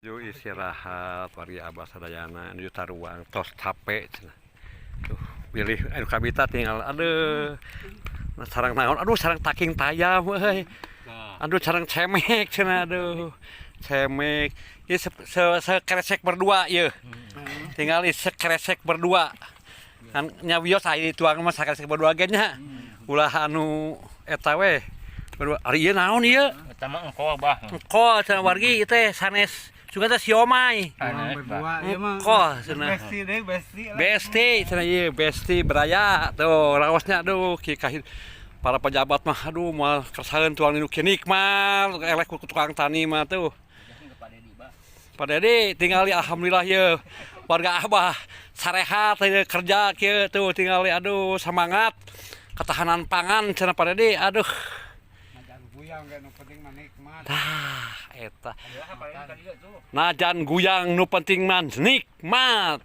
Nuju istirahat wargi Abah sadayana, nuju taruang, tos capek cenah. Tuh, bilih anu kabita tinggal, aduh. Nah, sareng naon? Aduh, sareng taking tayam euy. Aduh, sareng cemek cenah, aduh. Cemek. Ieu se, se, sekresek berdua ieu. Tinggal sekresek berdua. Kan nya wios aya tuang mah sakresek berdua ge nya. Ulah anu eta we. Berdua. Ari ieu naon ieu? Eta mah engkol, Bah. Engkol cenah wargi, ieu teh sanes juga teh siomay. Orang berdua ieu mah. Engkol cenah. Besti deh, besti lah. Besti cenah ieu, besti beraya tuh raosnya, aduh, ki kahir para pejabat mah, aduh, moal kersaeun tuang nu kieu nikmat eleh ku tukang tani mah tuh. Pak Dedi tinggali, alhamdulillah ya warga Abah sarehat ieu kerja kieu tuh, tinggali, aduh, semangat ketahanan pangan cenah Pak Dedi, aduh. Najan guyang ge nu penting mah nikmat. Tah eta, najan guyang nu penting mah nikmat.